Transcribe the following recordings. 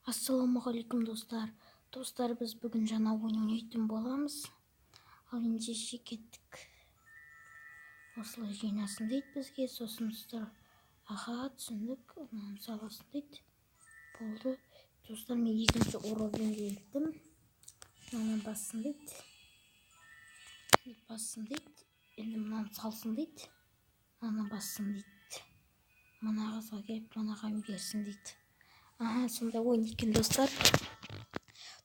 Ассалаумағалейкум, достар. Достар, біз бүгін жаңа ойын ойнайтын боламыз. Ал ендеше кеттік. Осылай жинасын дейді бізге. Сосын достар, аха, түсіндік. Мынаны саласын дейді. Болды. Достар, мен екінші уровеньге жеттім. Мынаны бассын дейді. Бассын дейді. Енді мынаны салсын дейді. Мынаны бассын дейді. Мына қызға келіп, мынаған берсін дейді. Аха, сондай ойын екен, достар.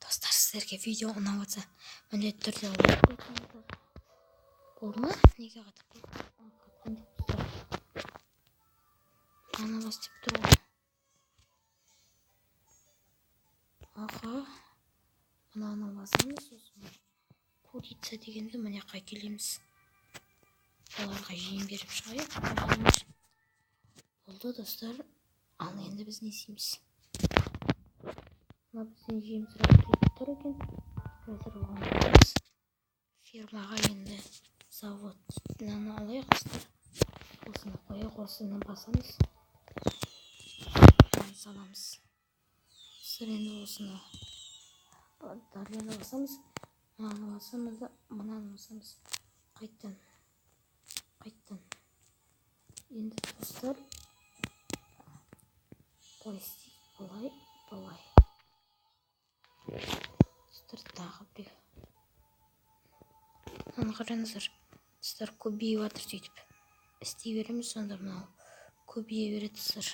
Достар, сіздерге видео ұнап жатса, міндетті түрде лайк қойыңыздар. Болды ма? Неге қатып қалды? Қатқан деп достар. Ана бас деп тұр ғой. Аха. Мынаны басамыз, сосын курица дегенді мына жаққа келеміз. Оларға жем беріп шығайық. Болды, достар. Ал енді біз не істейміз? Мына бізден жем сұрап келіп тұр екен. Қазір оған барамыз. Фермаға енді завод дейді. Мынаны алайық, достар. Осыны қояйық, осыны басамыз. Мынаны саламыз. Достар, енді осыны далені басамыз. Мынаны басамыз да, мынаны басамыз. Қайттан. Қайттан. Енді, достар, былай істейік, былай, былай. Достар, тағы біреу. Мынаны қараңыздар. Достар, көбейіп жатыр сөйтіп. Істей береміз, сонда мынау көбейе береді, достар.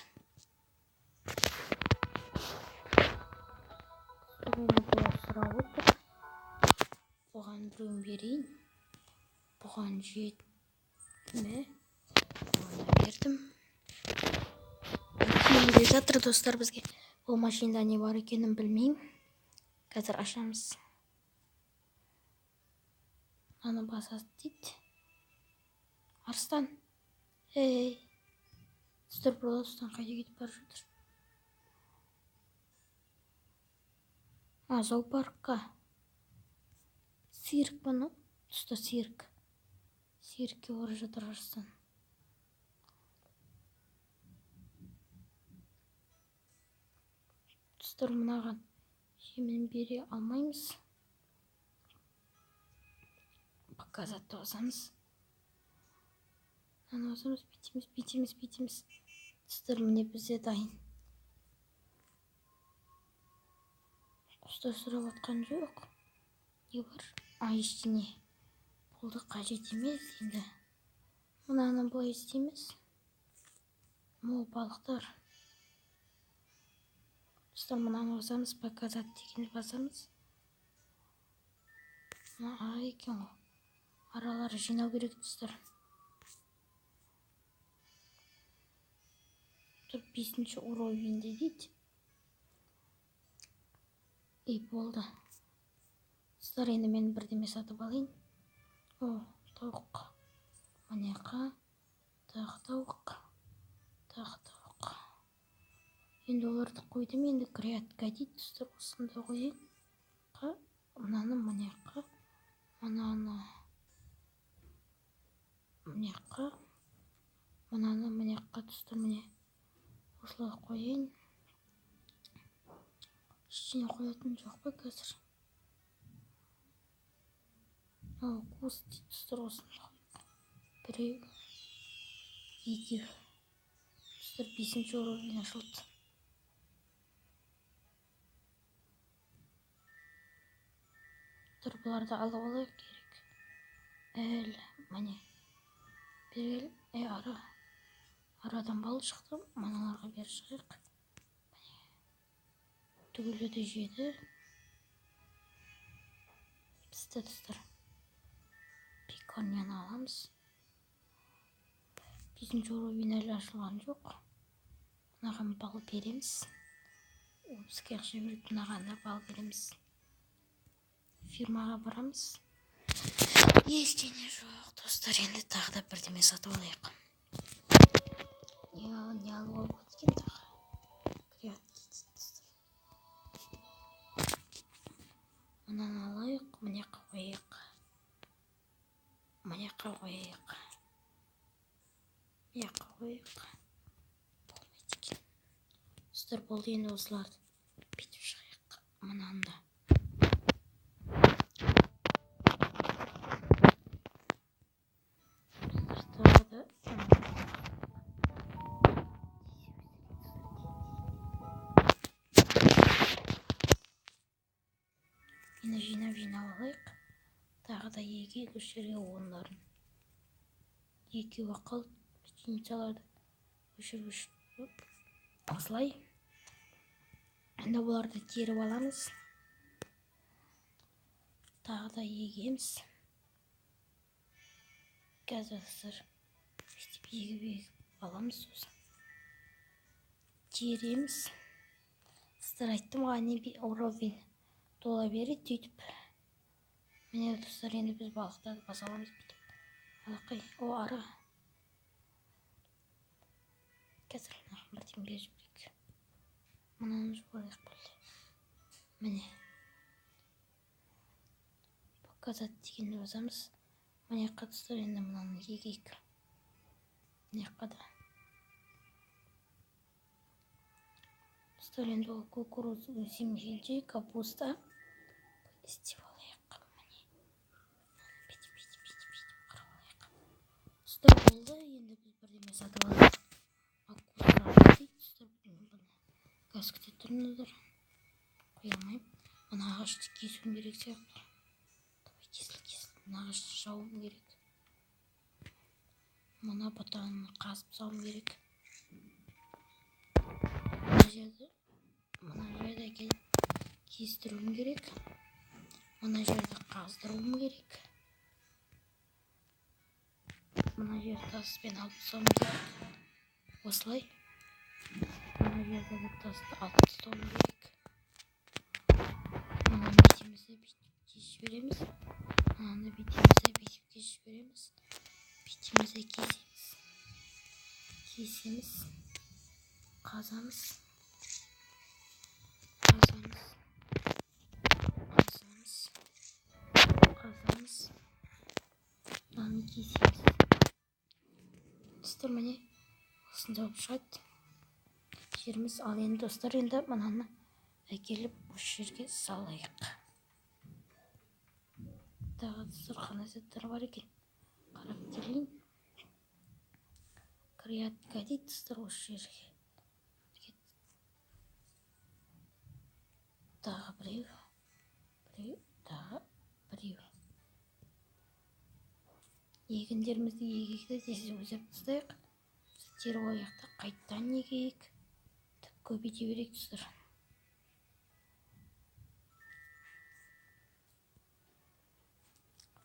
Бұлар сұрап отыр. Бұған біреуін берейін. Бұған жетті. Бұған да бердім. Келе жатыр, достар, бізге. Бұл машинада не бар екенін білмеймін. Қазір ашамыз. Мынаны басады дейді. Арыстан. Ей. Достар, бұл арыстан қайда кетіп бара жатыр? А, зоопаркқа. Цирк па мынау? Достар, цирк. Циркке бара жатыр арыстан. Достар, мынаған жемін бере алмаймыз. Показать басамыз. Мынаны басамыз, бүйтеміз, бүйтеміз, бүйтеміз. Достар, міне бізде дайын. Құстар сұрап жатқан жоқ. Не бар? А, ештеңе. Болды, қажет емес енді. Мынаны былай істейміз. Мол балықтар. Достар, мынаны басамыз, показать дегенді басамыз. Мына ара екен ғой. Аралары жинау керек, достар. Тұр, 5-ші уровеньде дейді. Ей, болды. Достар, енді мен бірдеме сатып алайын. О, тауық. Мынаяққа. Тағы тауық. Тағы тауық. Енді оларды қойдым, енді грядка дейді, достар, осында қояйын. Мынаны мынаяққа, мынаны мынаяққа, мынаны мынаяққа, достар, міне осылай қояйын. Ештеңе қоятын жоқ па қазір? Ау, куст дейді, достар, осыны қояйық. Біреу, екеу. Достар, 5-ші уровень ашылды. Тұр, бұларды алып алайық керек. Әл, міне. Бергел, ара. Арадан бал шықты, мыналарға бері шығайық. Міне. Түгелі де жеді. Пісті, достар. Пекарняны аламыз. 5-ші уровень әлі ашылған жоқ. Мынаған бал береміз. Ол бізге ақша береді, мынаған да бал береміз. Фирмаға барамыз. Ештеңе жоқ, достар, енді тағы да бірдеме сатып алайық. Не алуға болады екен тағы? Грядки дейді, достар. Мынаны алайық, мына жаққа қояйық. Мына жаққа қояйық. Мына жаққа қояйық. Болмайды екен. Достар, болды, енді осыларды бүйтіп Мынаны да. Тағы да енді жинап алайық. Тағы да егейік осы жерге орындарын. Екеуі қалды, пшеницаларды өшіріп осылай. Енді бұларды теріп аламыз. Тағы да егеміз. Қазір сөйтіп егіп аламыз, сосын тереміз. Сіздер айттым ғой, әне уровень тола береді сөйтіп. Міне достар, енді біз балықтарды баса аламыз бүйтіп. Алақай, о ара. Қазір мынаған бірдеңе беріп жіберейік. Мынаны жіберейік болды. Міне. Показать дегенді басамыз. Мына жаққа достар енді мынаны егейік. Мына жаққа да. Достар енді ол кукуруз өсем дегенше капуста істеп алайық. Міне. Бүйтіп, бүйтіп, бүйтіп, бүйтіп қырып алайық. Достар болды, енді біз бірдеме сатып алайық. Аккуратно достар, бұны газ күте тұрыңыздар. Қоя алмаймын. Мына ағашты кесуім керек сияқты. Давай кесіл, кесіл. Мына ағашты жабуым керек. Мына бұтаны қазып салуым керек. Мына жерді әкеліп кестіруім керек. Мына жерді қаздыруым керек. Мына жерді таспен алып тастауым керек. Осылай. Мына жердегі тасты алып тастауым керек. Мынаны бүйтеміз де бүйтіп кесіп жібереміз. Мынаны бүйтеміз де бүйтіп кесіп жібереміз. Бүйтеміз де кесеміз. Кесеміз. Қазамыз. Қазамыз. Қазамыз. Қазамыз. Мынаны кесеміз. Достар, міне осындай болып шығады жеріміз. Ал енді достар, енді мынаны әкеліп осы жерге салайық. Тағы достар қандай заттар бар екен қарап келейін. Грядка дейді достар осы жерге. Тағы біреу, біреу, тағы біреу. Егіндерімізді егейік те тез өсіріп тастайық. Теріп алайық та қайтадан егейік. Көбейте берейік достар.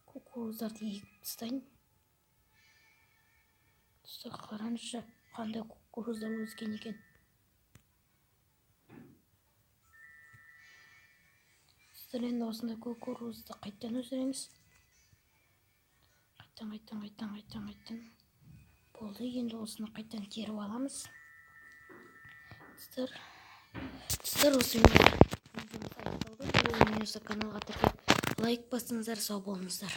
Кукуруздарды егіп тастайын. Достар қараңызшы, қандай кукуруздар өскен екен. Достар енді осындай кукурузды қайтадан өсіреміз. Қайтадан, қайтадан, қайтадан, қайтадан, қайтадан. Болды, енді осыны қайтадан теріп аламыз. Достар, осымен видеомыз аяқталды. Каналға тіркеліп, лайк басыңыздар, сау болыңыздар.